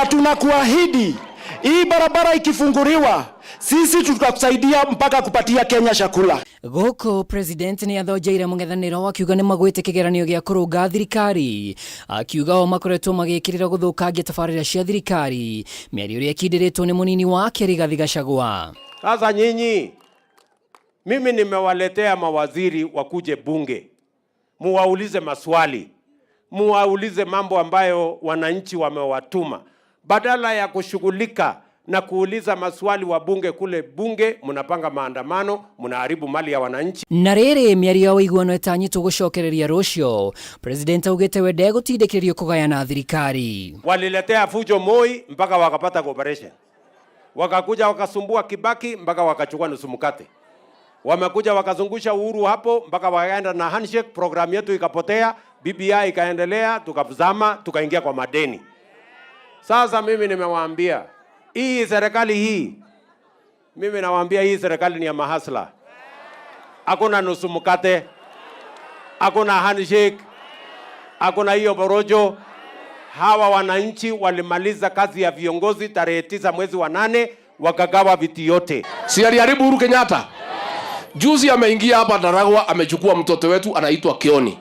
Tunakuahidi hii barabara ikifunguliwa, sisi tutakusaidia mpaka kupatia Kenya chakula. Gũkũ president nĩ athonjeire mũng'ethanĩro akiuga nĩ magwĩte kĩgeranio gĩa kũrũnga thirikari, akiuga o makoretwo magĩkĩrĩra gũthũkangia tabarĩra cia thirikari, mĩario ĩrĩa ĩkindĩrĩtwo nĩ mũnini wake Rigathi Gachagua. Sasa nyinyi, mimi nimewaletea mawaziri wakuje bunge, muwaulize maswali, muwaulize mambo ambayo wananchi wamewatuma, badala ya kushughulika na kuuliza maswali wa bunge kule bunge, mnapanga maandamano, mnaharibu mali ya wananchi. Na rĩrĩ, mĩario ya ũiguano ĩtanyĩtwo gũcokereria rũciũ, president augĩte we ndegũtindĩkĩrĩrio kũgayana thirikari. Waliletea fujo Moi mpaka wakapata cooperation, wakakuja wakasumbua Kibaki mpaka wakachukua nusu mkate, wamekuja wakazungusha Uhuru hapo mpaka wakaenda na handshake, program yetu ikapotea, BBI ikaendelea, tukazama, tukaingia kwa madeni. Sasa mimi nimewaambia hii serikali hii, mimi nawaambia hii serikali ni ya mahasla. Hakuna nusu mkate, hakuna handshake, hakuna hiyo borojo. Hawa wananchi walimaliza kazi ya viongozi tarehe 9 mwezi wa 8, wakagawa viti yote. Si aliharibu Uhuru Kenyatta? Juzi ameingia hapa Ndaragwa, amechukua mtoto wetu anaitwa Kioni,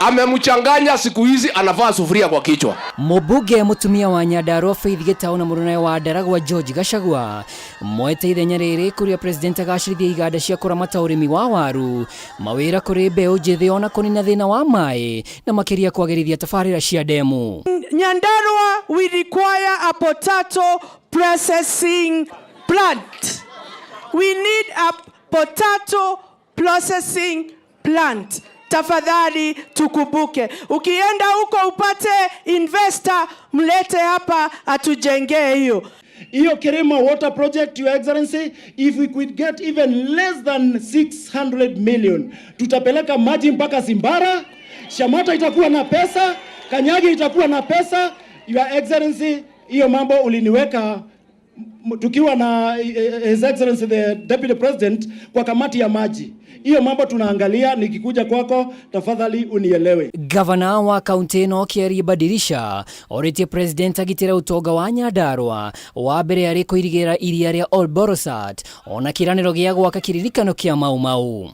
amemchanganya. Siku hizi anavaa sufuria kwa kichwa. Mũmbunge mũtumia wa Nyandarua Faith Gitau na mũrũnawe wa Ndaragwa George Gachagua moete ithenya rĩrĩ kũrĩa president agacĩrithia iganda cia kũramata ũrĩmi wa waru, mawĩra kũrĩ mbeũ njĩthĩ, ona kũnina thĩna wa maĩ na makĩria kwagĩrithia tabarĩra cia ndemu. Nyandarua, we require a potato processing plant. We need a potato processing plant. Tafadhali tukumbuke. Ukienda huko upate investor, mlete hapa atujengee hiyo. Hiyo Kerema Water Project, Your Excellency, if we could get even less than 600 million, tutapeleka maji mpaka Simbara, Shamata itakuwa na pesa, Kanyagi itakuwa na pesa. Your Excellency, hiyo mambo uliniweka tukiwa na His Excellency the Deputy President kwa kamati ya maji. Hiyo mambo tunaangalia, nikikuja kwako tafadhali unielewe. Gavana wa kaunti ĩno Kĩarie Badirisha orĩtie president agitĩre ũtonga wa Nyandarua, wa mbere arĩ kũirigĩra iria rĩa Ol Borosat ona kĩĩranĩro gĩa gwaka kĩririkano kĩa Mau Mau.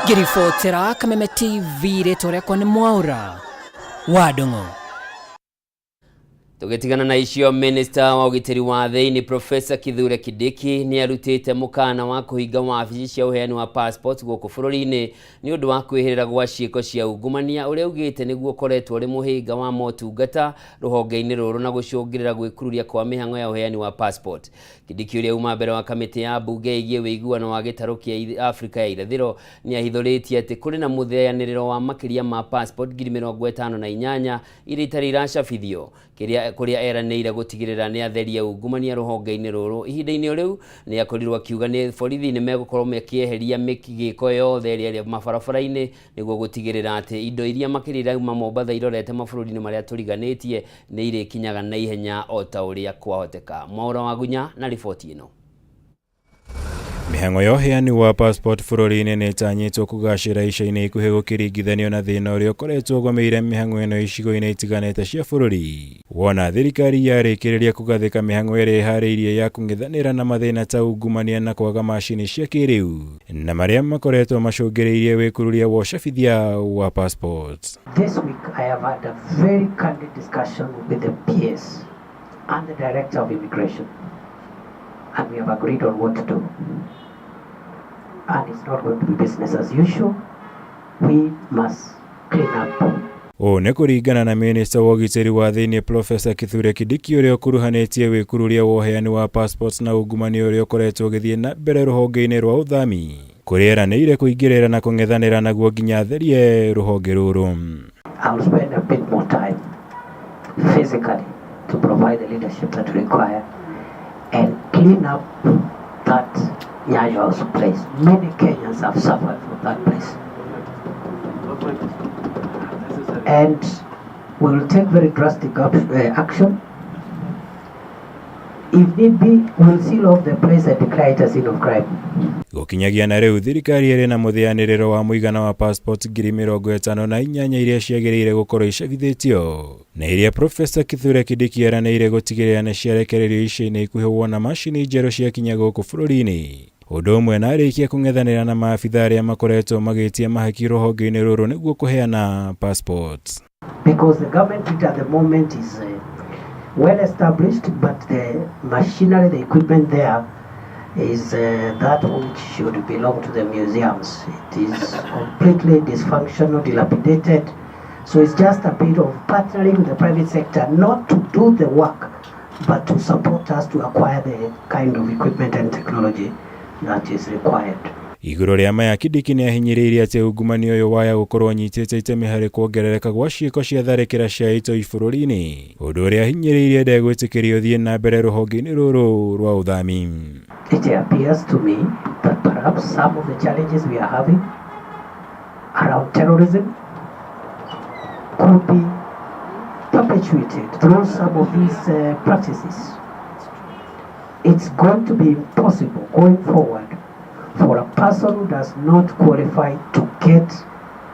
Ngĩribotera Kameme TV, rĩtwa rĩakwa nĩ Mwaũra wa Ndung'u. Tũgĩtigana na icio, minista wa ũgitĩri wa thĩinĩ Professor Kithure Kindiki nĩ arutĩte mũkana wa kũhinga wabici cia ũheani wa passport gũkũ bũrũri-inĩ nĩ ũndũ wa kwĩhĩrĩra gwa ciĩko cia ungumania, ũrĩa augĩte nĩguo ũkoretwo ũrĩ mũhĩnga wa motungata rũhonge-inĩ rũrũ na gũcũngĩrĩra gwĩkururia kwa mĩhang'o ya ũheani wa passport. Kindiki, ũrĩa uma mbere wa kamĩtĩ ya mbunge ĩgiĩ ũiguano wa gĩtarũ kĩa Afrika ya irathĩro, nĩ ahithũrĩtie atĩ kũrĩ na mũtheanĩrĩro wa makĩria ma passport 58,000 iria itarĩ iracabithio, kĩrĩa kũrĩa eranĩire gũtigĩrĩra nĩ atheria ungumania rũhonge-inĩ rũrũ. Ihinda-inĩ o rĩu, nĩ akorirwo akiuga nĩ borithi nĩ megũkorwo makĩeheria mĩgĩko yothe ĩrĩa ĩrĩ mabarabara-inĩ nĩguo gũtigĩrĩra atĩ indo iria makĩria irauma Mombatha irorete mabũrũri-inĩ marĩa tũriganĩtie nĩ irĩkinyaga na ihenya o ta ũrĩa kwahoteka. Mwaũra Wagunya na riboti ĩno. Mĩhang'o ya ũheani wa passport bũrũri-inĩ nĩ ĩtanyĩtwo kũgacĩra ica-inĩ ikuhĩ, gũkĩringithanio na thĩna ũrĩa ũkoretwo ũgomeire mĩhang'o ĩno icigo-inĩ itiganĩte cia bũrũri, wona thirikari yarĩkĩrĩria kũgathĩka mĩhang'o ĩrĩa ĩharĩirie ya kũng'ethanĩra na mathĩna ta ungumania na kwaga macini cia kĩrĩu, na marĩa makoretwo macũngĩrĩirie wĩkururia wa ũcabithia wa passport. This week I have had a very candid discussion with the PS and the Director of Immigration, and we have agreed on what to do. And it's not going to be business as usual. We must clean up. Ũũ nĩ kũringana na minista wa ũgitĩri wa thĩinĩ Profesa Kithure Kindiki, ũrĩa ũkuruhanĩtie wĩkururia wa ũheani wa passports na ungumania ũrĩa ũkoretwo ũgĩthiĩ na mbere rũhonge-inĩ rwa ũthami, kũrĩa eranĩire kũingĩrĩra na kũng'ethanĩra naguo nginya atherie rũhonge rũrũ. I'll spend a bit more time physically to provide the leadership that we require and clean up that Nyayo House place. Many Kenyans have suffered from that place. And we will take very drastic action. If need be, we'll seal off the place and declare it a scene of crime. Gũkinyagia na rĩu thirikari ĩrĩ na mũthĩanĩrĩro wa mũigana wa passport 58,000 iria ciagĩrĩire gũkorwo icabithĩtio na iria Profesa Kithure Kindiki eranĩire gũtigĩrĩra nĩ ciarekererio ica-inĩ ikuhĩ wona macini njerũ ciakinya gũkũ bũrũri-inĩ. Ũndũ ũmwe na arĩkia kũng'ethanĩra na maabitha arĩa makoretwo magĩtia mahaki rũhonge-inĩ rũrũ nĩguo kũheana passports. Because the government at the moment is well established, but the machinery, the equipment there is that which should belong to the museums. It is completely dysfunctional, dilapidated. So it's just a bit of partnering with the private sector, not to do the work, but to support us to acquire the kind of equipment and technology that is required. Igũrũ rĩa maya Kindiki nĩahinyĩrĩirie atĩ ungumania ũyũ waya gũkorwo ũnyitĩte itemi harĩ kuongerereka gwa ciĩko cia tharĩkĩra cia itoi bũrũri-inĩ, ũndũ ũrĩa ahinyĩrĩirie ndegwĩtĩkĩrio ũthiĩ na mbere rũhonge-inĩ rũrũ rwa ũthami. It appears to me that perhaps some of the challenges we are having around terrorism could be perpetuated through some of these practices. It's going to be impossible going forward for a person who does not qualify to get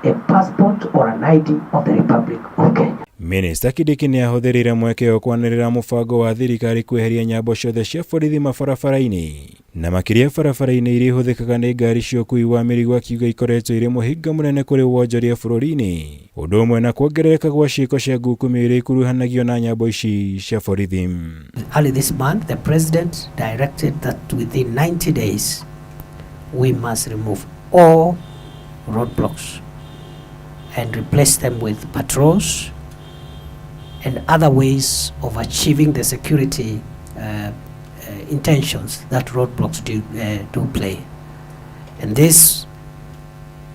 a passport or an ID of the Republic of Kenya. Minista Kindiki nĩahũthĩrire mweke ũyũ kwanĩrĩra mũbango wa thirikari kweheria nyambo ciothe cia borithi mabarabara-inĩ na makĩria barabara-inĩ iria ihũthĩkaga nĩ ngari cia ũkuui wa mĩrigo, akiuga ikoretwo irĩ mũhĩnga mũnene kũrĩ wonjoria bũrũri-inĩ, ũndũ ũmwe na kuongerereka gwa ciĩko cia ngukumio iria ikuruhanagio na nyambo ici cia borithi. Early this month, the president directed that within 90 days we must remove all roadblocks and replace them with patrols and other ways of achieving the security intentions that roadblocks do play. And this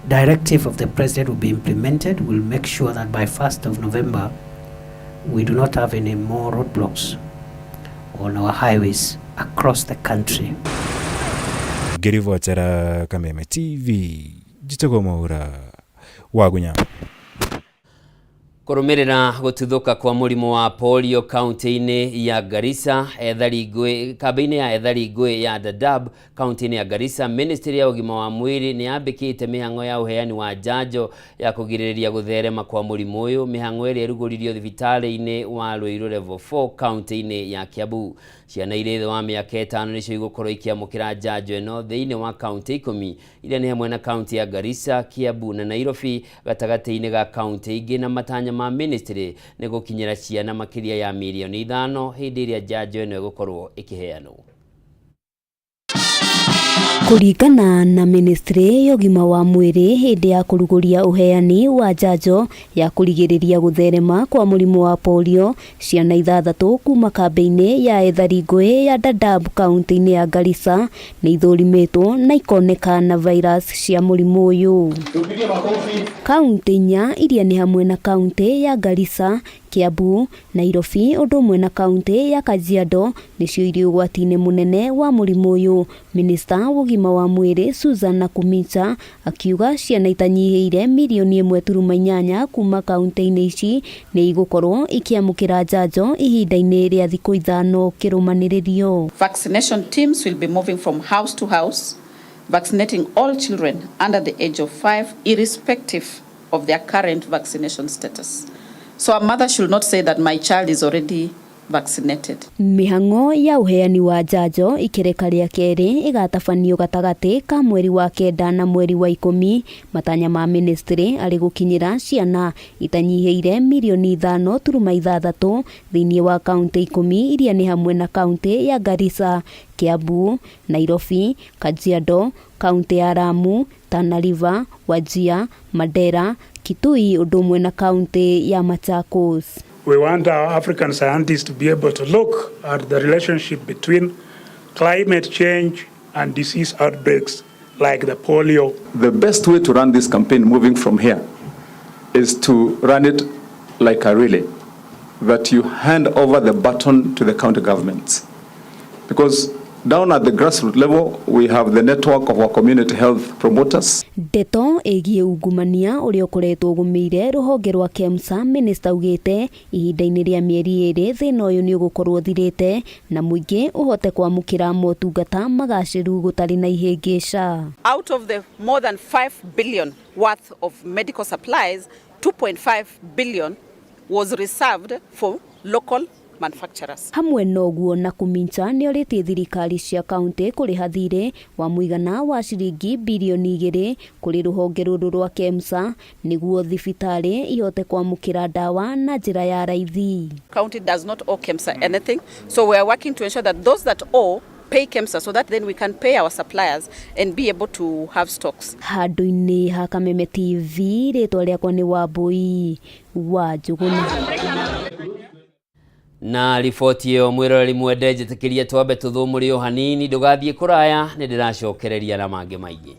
directive of the president will be implemented. We'll make sure that by 1st of November, we do not have any more roadblocks on our highways across the country. Ngĩribotera Kameme TV, njĩtagwo Mwaura Wagunya. Kũrũmĩrĩra gũtuthũka kwa mũrimũ wa polio kaunti-inĩ ya Garissa, ethari ngũĩ kambĩ-inĩ ya ethari ngũĩ ya Dadaab kaunti-inĩ ya Garissa, ministry ya ũgima wa mwĩrĩ nĩ yambĩkĩte mĩhang'o ya ũheani wa njanjo ya kũgirĩrĩria gũtherema kwa mũrimũ ũyũ, mĩhang'o ĩrĩa ĩrugũririo thibitarĩ-inĩ wa Ruiru Level 4 kaunti-inĩ ya Kiambu. Ciana irĩ thĩ wa mĩaka 5 nĩcio igũkorwo ikĩamũkĩra njanjo ĩno thĩinĩ wa kaunti 10 iria nĩ hamwe na kaunti ya Garissa, Kiambu na Nairobi, gatagatĩ-inĩ ga kaunti ingĩ, na matanya ma ministry nĩ gũkinyĩra ciana makĩria ya mirioni 5 hĩndĩ ĩrĩa njanjo ĩno ĩgũkorwo ĩkĩheanwo. Kũringana na ministry ya ũgima wa mwĩrĩ hĩndĩ ya kũrugũria ũheani wa njanjo ya kũrigĩrĩria gũtherema kwa mũrimũ wa polio, ciana 6 kuma kambĩ-inĩ ya ethari ngũĩ ya Dadaab kaunti-inĩ ya Garissa nĩ ithũrimĩtwo na ikoneka na virus cia mũrimũ ũyũ. Kaunti 4 iria nĩ hamwe na kaunti ya Garissa, Kiambu, Nairobi ũndũ ũmwe na kaunti ya Kajiado nĩcio irĩ ũgwati-inĩ mũnene wa mũrimũ ũyũ. Minista wa ũgima wa mwĩrĩ Susan Nakhumicha akiuga ciana itanyihĩire mirioni 1.8 kuma kaunti-inĩ ici nĩ igũkorwo ikĩamũkĩra njanjo ihinda-inĩ rĩa thikũ 5 kĩrũmanĩrĩrio. Vaccination teams will be moving from house to house, vaccinating all children under the age of 5 irrespective of their current vaccination status. So a mother should not say that my child is already vaccinated. Mĩhang'o ya ũheani wa njanjo ikereka rĩa kerĩ ĩgatabanio gatagatĩ ka mweri wa 9 na mweri wa 10. Matanya ma ministry arĩ gũkinyĩra ciana itanyihĩire mirioni 5.6 thĩinĩ wa kaunti 10 iria nĩ hamwe na kaunti ya Garissa, Kiambu, Nairobi, Kajiado, kaunti ya Lamu, Tana River, Wajir, Mandera, Kitui ũndũ ũmwe na kaunti ya Machakos. We want our African scientists to be able to look at the relationship between climate change and disease outbreaks like the polio. The best way to run this campaign moving from here is to run it like a relay, that you hand over the baton to the county governments. Because Down at the grassroots level, we have the network of our community health promoters. Ndeto ĩgiĩ ungumania ũrĩa ũkoretwo ũgũmĩire rũhonge rwa KEMSA, minista augĩte ihinda-inĩ rĩa mĩeri 2 thĩna ũyũ nĩ ũgũkorwo ũthirĩte na mũingĩ ũhote kwamũkĩra motungata magacĩru gũtarĩ na ihĩngĩca. Out of the more than 5 billion worth of medical supplies, 2.5 billion was reserved for local manufacturers. Hamwe na ũguo Nakhumicha nĩorĩtie thirikari cia kaunti kũrĩha thirĩ wa mũigana wa ciringi birioni 2 kũrĩ rũhonge rũrũ rwa KEMSA nĩguo thibitarĩ ihote kwamũkĩra ndawa na njĩra ya raithi. County does not owe KEMSA anything, so we are working to ensure that those that owe pay KEMSA so that then we can pay our suppliers and be able to have stocks. Handũ-inĩ ha Kameme TV, rĩtwa rĩakwa nĩ Wambui wa Njũgũna. Na riboti ĩyo mwĩroreri mwende njĩtĩkĩrie twambe tũthũmũre o hanini, ndũgathiĩ kũraya, nĩ ndĩracokereria na mangĩ maingĩ.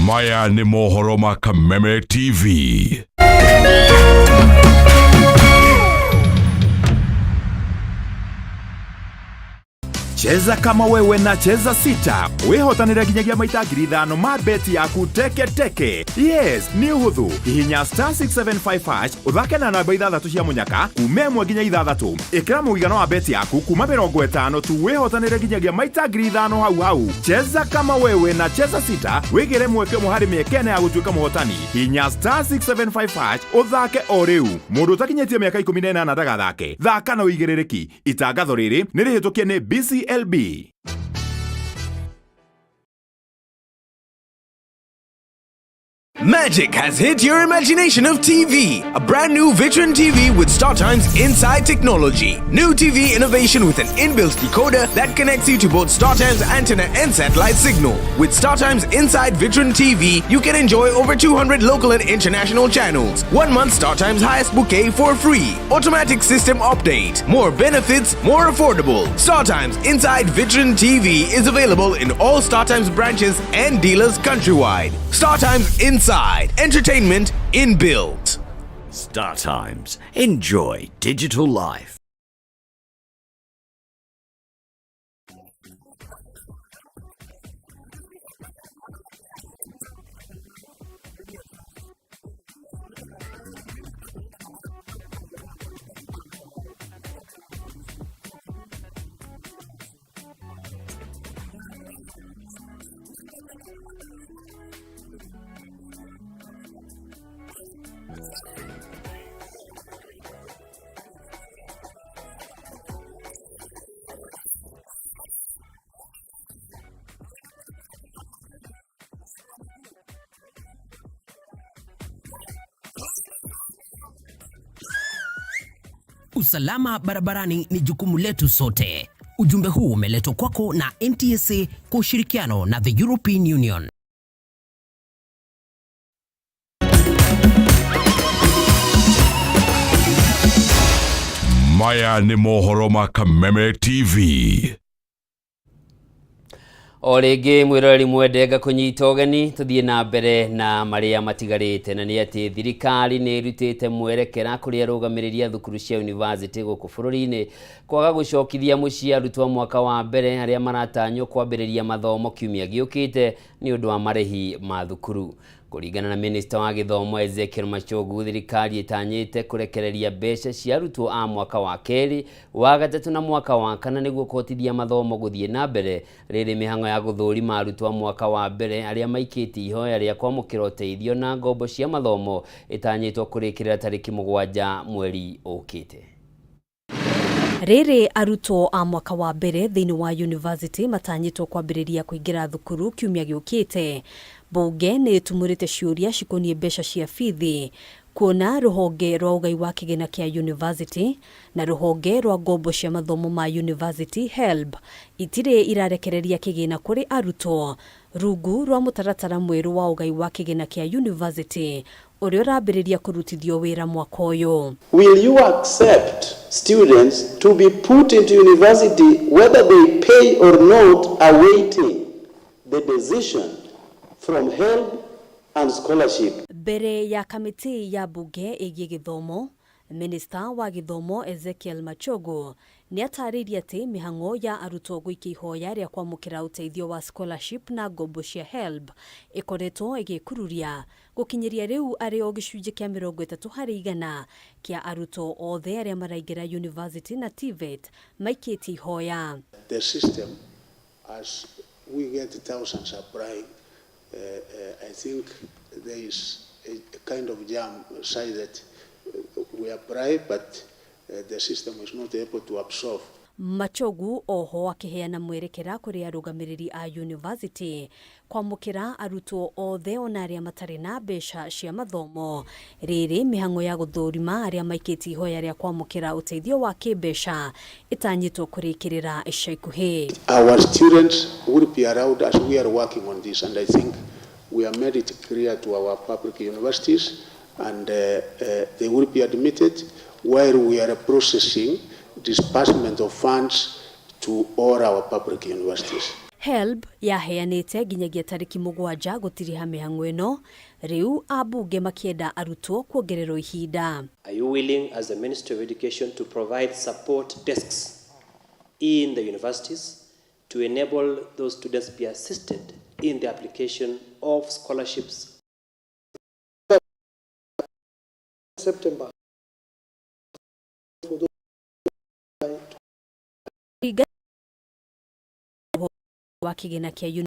Maya nĩ mohoro ma Kameme TV. Cheza kama wewe na Cheza 6 wihotanire nginyagia maita 5,000 ma beti yaku teke teke. Yes, nĩ ũhũthũ. Hihinya star 675 hash ũthake na namba 6 cia mũnyaka kuma 1 nginya 6. Ĩkĩra mũigana wa beti yaku kuma 50 tu wihotanire nginyagia maita 5,000 hau hau. Cheza kama wewe na Cheza 6 wĩgĩre mweke ũmwe harĩ mĩeke ĩna ya gũtuĩka mũhotani. Hihinya star 675 hash ũthake o rĩu. Mũndũ ũtakinyĩtie mĩaka 18 ndagathake. Thaka na ũigĩrĩrĩki. Itangatho rĩrĩ nĩ rĩhĩtũkie nĩ BCLB. Magic has hit your imagination of TV. A brand new Vitron TV with StarTimes Inside technology. New TV innovation with an inbuilt decoder that connects you to both StarTimes antenna and satellite signal. With StarTimes Inside Vitron TV, you can enjoy over 200 local and international channels. 1 month StarTimes highest bouquet for free. Automatic system update. More benefits, more affordable. StarTimes Inside Vitron TV is available in all StarTimes branches and dealers countrywide. StarTimes Inside. Entertainment inbuilt. StarTimes. Enjoy digital life. Usalama barabarani ni jukumu letu sote. Ujumbe huu umeletwa kwako na NTSA kwa ushirikiano na the European Union. Maya nĩ mohoro ma Kameme TV. O rĩngĩ mwĩroreri mwende ngakũnyita ũgeni tũthiĩ na mbere na marĩa matigarĩte, na nĩ atĩ thirikari nĩ ĩrutĩte mwerekera kũrĩ arũgamĩrĩri a thukuru cia university gũkũ bũrũri-inĩ kwaga gũcokithia mũciĩ arutwo mwaka wa mbere arĩa maratanywo kwambĩrĩria mathomo kiumia gĩũkĩte nĩ ũndũ wa marĩhi ma thukuru. Kũringana na minista wa gĩthomo Ezekiel Machogu, thirikari ĩtanyĩte kũrekereria mbeca cia arutwo a mwaka wa kerĩ, wa gatatũ na mwaka wa kana nĩguo kũhotithia mathomo gũthiĩ na mbere. Rĩrĩ mĩhang'o ya gũthũrima arutwo a mwaka wa mbere arĩa maikĩtie ihoya rĩa kwamũkĩra ũteithio na ngombo cia mathomo ĩtanyĩtwo kũrĩkĩrĩra tarĩki 7 mweri ũkĩte. Rĩrĩ arutwo a mwaka wa mbere thĩinĩ wa university matanyĩtwo kwambĩrĩria kũingĩra thukuru kiumia gĩũkĩte. Mbunge nĩ ĩtumũrĩte ciũria cikoniĩ mbeca cia bithi kuona rũhonge rwa ũgai wa kĩgĩna kĩa university na rũhonge rwa ngombo cia mathomo ma university HELB itirĩ irarekereria kĩgĩna kũrĩ arutwo rungu rwa mũtaratara mwerũ wa ũgai wa kĩgĩna kĩa university ũrĩa ũrambĩrĩria kũrutithio wĩra mwaka ũyũ. Will you accept students to be put into university whether they pay or not, awaiting the decision from HELB and scholarship? Mbere ya kamĩtĩ ya mbunge ĩgiĩ gĩthomo Minista wa gĩthomo Ezekiel Machogu nĩ atarĩirie atĩ mĩhang'o ya arutwo gũikia ihoya rĩa kwamũkĩra ũteithio wa scholarship na ngombo cia HELB ĩkoretwo ĩgĩkururia gũkinyĩria rĩu arĩ o gĩcunjĩ kĩa 30% kĩa arutwo othe arĩa maraingĩra university na TVET maikĩtie ihoya. The system, as we get thousands applying, I think there is a kind of jam such that we apply, but the system is not able to absorb. Machogu oho akĩheana mwerekera kũrĩ arũgamĩrĩri a university kwamũkĩra arutwo othe ona arĩa matarĩ na mbeca cia mathomo. Rĩrĩ mĩhang'o ya gũthũrima arĩa maikĩtie ihoya rĩa kwamũkĩra ũteithio wa kĩmbeca ĩtanyĩtwo kũrĩkĩrĩra ica ikuhĩ. Our students will be allowed as we are working on this, and I think we have made it clear to our public universities, and they will be admitted while we are processing disbursement of funds to all our public universities. HELB yaheanĩte nginyagia tarĩki 7 gũtiriha mĩhang'o ĩno, rĩu ambunge makĩenda arutwo kuongererwo ihinda. Are you willing as the Ministry of Education to provide support desks in the universities to enable those students be assisted in the application of scholarships? September. For those wa kĩgĩna kĩa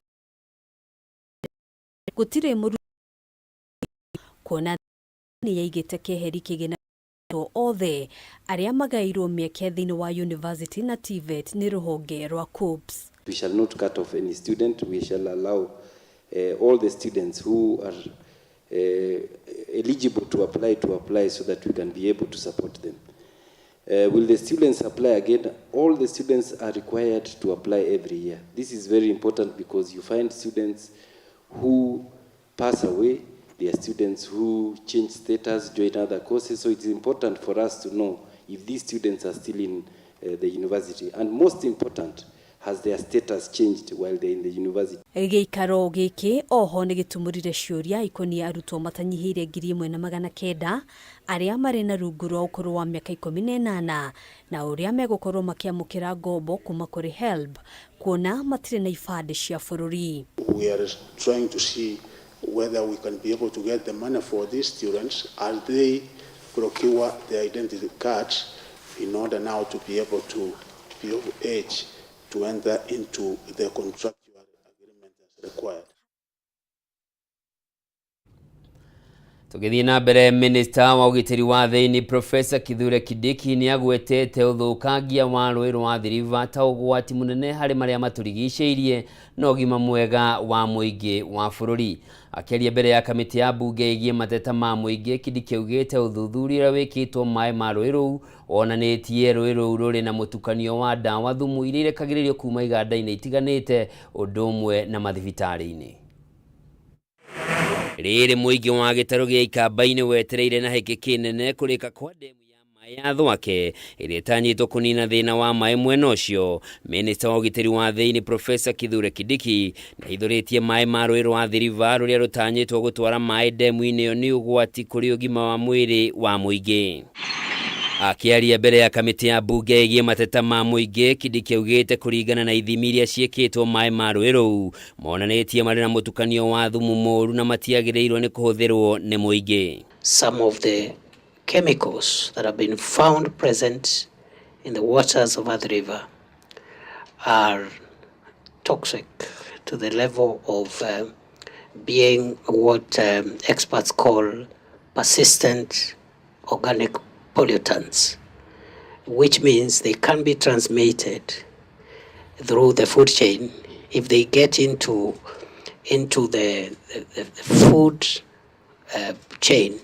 gũtirĩ mũru kuona nĩ yaigĩte keheri kĩgĩna othe arĩa magaĩirwo mĩeke thĩinĩ wa university na TVET nĩ rũhonge rwa KUCCPS. We shall not cut off any student. We shall allow all the students who are eligible to apply so that we can be able to support them. Will the students apply again? All the students are required to apply every year. This is very important because you find students who pass away, there are students who change status, join other courses, so it's important for us to know if these students are still in the university. And most important, has their status changed while they're in the university? Gĩikaro gĩkĩ oho nĩ gĩtumũrire ciũria ikoniĩ arutwo matanyihĩire 1900 arĩa marĩ na rungu rwa ũkũrũ wa mĩaka 18 na ũrĩa megũkorwo makĩamũkĩra ngombo kuma kũrĩ HELB kuona matirĩ na ibandĩ cia bũrũri. We are trying to see whether we can be able to get the money for these students as they procure their identity cards in order now to be able to be of age to enter into the contractual agreement as required. Tũgĩthiĩ na mbere, Minista wa ũgitĩri wa thĩinĩ Professor Kithure Kindiki nĩ agwetete ũthũkangia wa rũĩ rwa Athi River ta ũgwati mũnene harĩ marĩa matũrigicĩirie na ũgima mwega wa mũingĩ wa bũrũri. Akĩaria mbere ya kamĩtĩ ya mbunge ĩgiĩ mateta ma mũingĩ, Kindiki augĩte ũthuthuria ũrĩa wĩkĩtwo maĩ ma rũĩ rũu wonanĩtie rũĩ rũu rũrĩ na mũtukanio wa ndawa thumu iria irekagĩrĩrio kuma iganda-inĩ itiganĩte ũndũ ũmwe na mathibitarĩ-inĩ. Rĩrĩ mũingĩ wa gĩtarũ gĩa Ikamba-inĩ wetereire na hĩkĩ kĩnene kũrĩka kwa ndemu ya maĩ ya Thwake ĩrĩa ĩtanyĩtwo kũnina thĩna wa maĩ mwena ũcio. Minista wa ũgitĩri wa thĩinĩ Professor Kithure Kindiki nĩahithũrĩtie maĩ ma rũĩ rwa Athi River rũrĩa rũtanyĩtwo gũtwara maĩ ndemu-inĩ ĩyo nĩ ũgwati kũrĩ ũgima wa mwĩrĩ wa mũingĩ. Akĩaria mbere ya kamĩtĩ ya mbunge ĩgiĩ mateta ma mũingĩ, Kindiki augĩte kũringana na ithimi iria ciĩkĩtwo maĩ ma rũĩ rũu monanĩtie marĩ na mũtukanio wa thumu mũru na matiagĩrĩirwo nĩ kũhũthĩrwo nĩ mũingĩ. Some of the chemicals that have been found present in the waters of Athi River are toxic to the level of being what experts call persistent organic pollutants, which means they can be transmitted through the food chain. If they get into the food chain,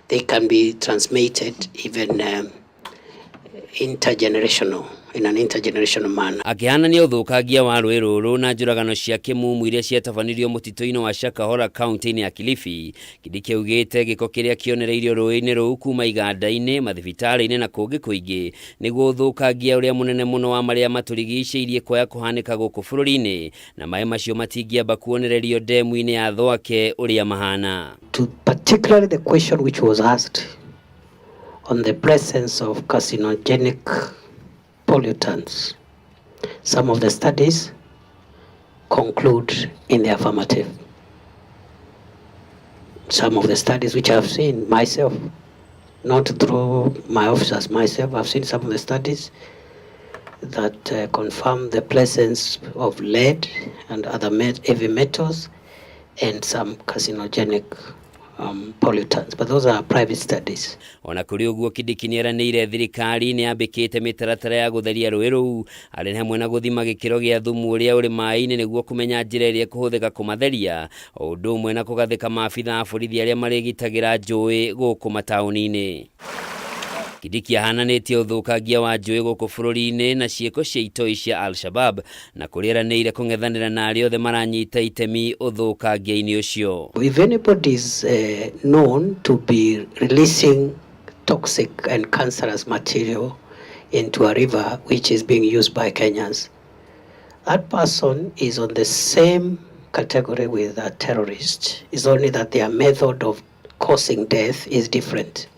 they can be transmitted even intergenerational, in an intergenerational manner. Akĩhanania ũthũkangia wa rũĩ rũrũ na njũragano cia kĩmumu iria ciatabanirio mũtitũ-inĩ wa Shakahola kaunti-inĩ ya Kilifi, Kindiki augĩte gĩko kĩrĩa kĩonereirio rũĩ-inĩ rũu kuma iganda-inĩ, mathibitarĩ-inĩ na kũngĩ kũingĩ nĩguo ũthũkangia ũrĩa mũnene mũno wa marĩa matũrigicĩirie kwaya kũhanĩka gũkũ bũrũri-inĩ, na maĩ macio matingĩamba kuonererio ndemu-inĩ ya Thwake ũrĩa mahana. To particularly the question which was asked on the presence of carcinogenic pollutants. Some of the studies conclude in the affirmative. Some of the studies which I've seen myself, not through my officers, myself, I've seen some of the studies that confirm the presence of lead and other heavy metals and some carcinogenic pollutants, but those are private studies. Ona kũrĩ ũguo Kindiki nĩeranĩire thirikari nĩ yambĩkĩte mĩtaratara ya gũtheria rũĩ rũu arĩ hamwe na gũthima gĩkĩro gĩa thumu ũrĩa ũrĩ maĩ-inĩ nĩguo kũmenya njĩra ĩrĩa ĩkũhũthĩka kũmatheria o ũndũ ũmwe na kũgathĩka maabitha a borithi arĩa marĩgitagĩra njũĩ gũkũ mataũni-inĩ. Kindiki ahananĩtie ũthũkangia wa njũĩ gũkũ bũrũri-inĩ na ciĩko cia itoi cia Al-Shabab na kũrĩa eranĩire kũng'ethanĩra na arĩa othe maranyita itemi ũthũkangia-inĩ ũcio. If anybody is known to be releasing toxic and cancerous material into a river which is being used by Kenyans, that person is on the same category with a terrorist. It's only that their method of causing death is different.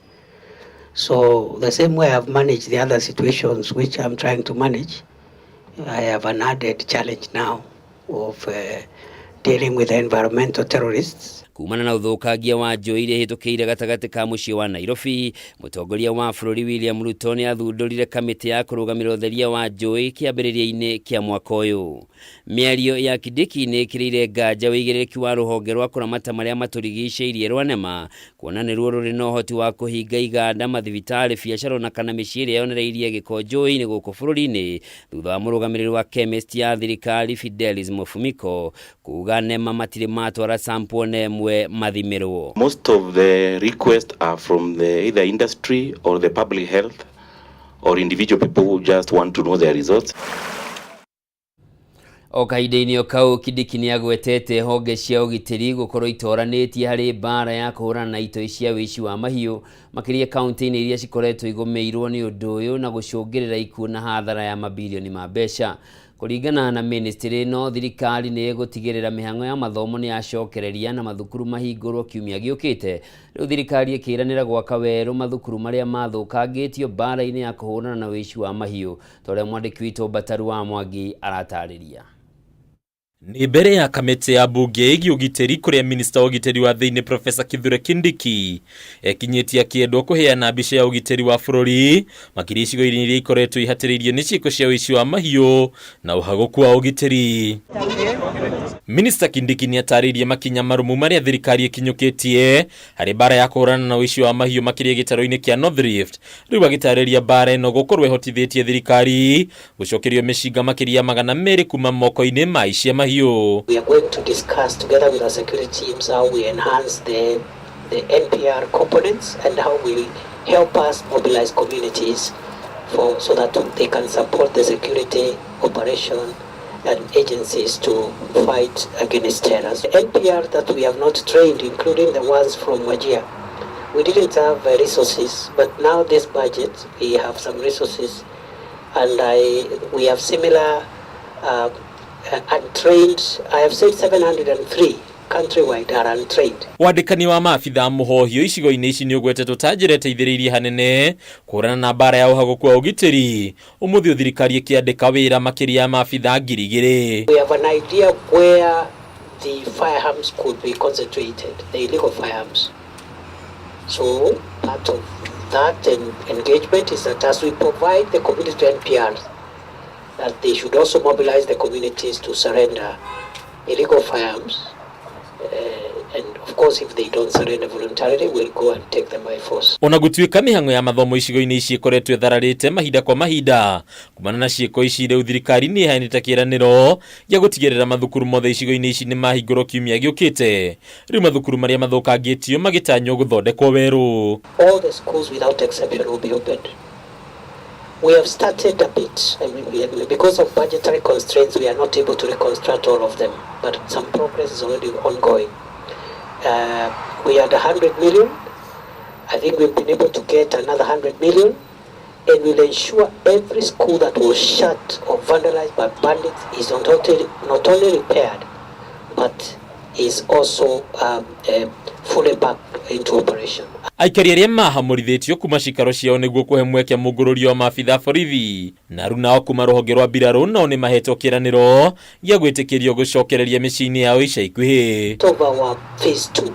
So the same way I've managed the other situations which I'm trying to manage, I have an added challenge now of dealing with environmental terrorists. Kumana na ũthũkangia wa njũĩ iria ihĩtũkĩire gatagatĩ ka mũciĩ wa Nairobi, mũtongoria wa bũrũri William Ruto nĩ athundũrire kamĩtĩ ya kũrũgamĩrĩra ũtheria wa njũĩ kĩambĩrĩria-inĩ kĩa mwaka ũyũ. Mĩario ya Kindiki nĩ ĩkĩrĩire nganja ũigĩrĩrĩki wa rũhonge rwa kũramata marĩa matũrigicĩirie rwa NEMA kuona nĩruo rũrĩ na ũhoti wa kũhinga iganda, mathibitarĩ, biacara ona kana mĩciĩ ĩrĩa yonereirie gĩko njũĩ-inĩ gũkũ bũrũri-inĩ thutha wa mũrũgamĩrĩri wa chemist ya thirikari Fidelis Mufumiko kuga NEMA matirĩ matwara sample ona ĩmwe mathimirwo. Most of the requests are from the either industry or the public health or individual people who just want to know their results. O kahinda-inĩ o kau Kindiki nĩ agwetete honge cia ũgitĩri gũkorwo itoranĩtie harĩ mbara ya kũhũrana na itoi cia ũici wa mahiũ makĩria kaunti-inĩ iria cikoretwo igũmĩirwo nĩ ũndũ ũyũ na gũcũngĩrĩra ikuũ na hathara ya mabirioni ma mbeca. Kũringana na ministry ĩno, thirikari nĩ ĩgũtigĩrĩra mĩhang'o ya mathomo nĩ yacokereria na mathukuru mahingũrwo kiumia gĩũkĩte. Rĩu thirikari ĩkĩranĩra gwaka werũ mathukuru marĩa mathũkangĩtio mbara-inĩ ya kũhũrana na ũici wa mahiũ ta ũrĩa mwandĩki witũ Mbataru wa Mwangi aratarĩria. Nĩ mbere ya kamĩtĩ ya mbunge ĩgiĩ ũgitĩri kũrĩa minista wa ũgitĩri wa thĩinĩ Profesa Kithure Kindiki ekinyĩtie akĩendwo kũheana mbica ya ũgitĩri wa bũrũri makĩria icigo-inĩ iria ikoretwo ihatĩrĩirio nĩ ciĩko cia ũici wa mahiũ na ũhagũku wa ũgitĩri. Minista Kindiki nĩ atarĩirie makinya marũmu marĩa thirikari ĩkinyũkĩtie harĩ mbara ya kũhũrana na ũici wa mahiũ makĩria gĩtarũ-inĩ kĩa North Rift. Rĩu agĩtarĩria mbara ĩno gũkorwo ĩhotithĩtie thirikari gũcokerio mĩcinga makĩria 200 kuma moko-inĩ ma aici a mahiũ. We are going to discuss together with our security teams how we enhance the NPR components and how we help us mobilize communities so that they can support the security operation and agencies to fight against terror. The NPR that we have not trained, including the ones from Wajir, we didn't have resources, but now this budget, we have some resources, and we have similar untrained. I have said 703 countrywide are untrained. Wandĩkani wa maabitha mũhohio icigo-inĩ ici nĩ ũgwetetwo ta njĩra ĩteithĩrĩirie hanene kũhũrana na mbara ya ũhagũku wa ũgitĩri. Ũmũthĩ thirikari ĩkĩandĩka wĩra makĩria ya maabitha 2,000. We have an idea where the firearms could be concentrated, the illegal firearms. So part of that engagement is that as we provide the community to NPR, that they should also mobilize the communities to surrender illegal firearms. And of course, if they don't surrender voluntarily, we'll go and take them by force. Ona gũtuĩka mĩhang'o ya mathomo icigo-inĩ ici ĩkoretwo ĩthararĩte mahinda kwa mahinda kumana na ciĩko ici, rĩu thirikari nĩ ĩheanĩte kĩĩranĩro gĩa gũtigĩrĩra mathukuru mothe icigo-inĩ ici nĩ mahingũrwo kiumia gĩũkĩte. Rĩu mathukuru marĩa mathũkangĩtio magĩtanywo gũthondekwo werũ. All the schools without exception will be opened. We have started a bit. I mean, because of budgetary constraints, we are not able to reconstruct all of them, but some progress is already ongoing. We had 100 million. I think we've been able to get another 100 million, and we'll ensure every school that was shut or vandalized by bandits is not only repaired, but is also fully back into operation. Aikari arĩa mahamũrithĩtio kuma cikaro ciao nĩguo kũhe mweke mũngũrũrio wa maabitha borithi na rĩu nao kuma rũhonge rwa mbirarũ nao nĩ mahetwo kĩĩranĩro gĩa gwĩtĩkĩrio gũcokereria mĩciĩ-inĩ yao ica ikuhĩ. Of our phase 2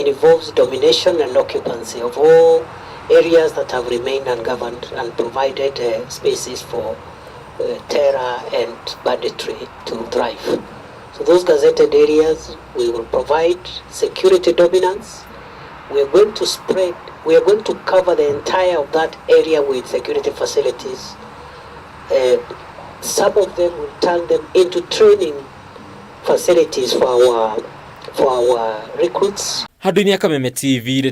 involves domination and occupancy of all areas that have remained ungoverned and provided spaces for terror and banditry to thrive. So those gazetted areas, we will provide security dominance. We are going to spread, we are going to cover the entire of that area with security facilities. Some of them will turn them into training facilities for our recruits. Handũ-inĩ ya Kameme TV.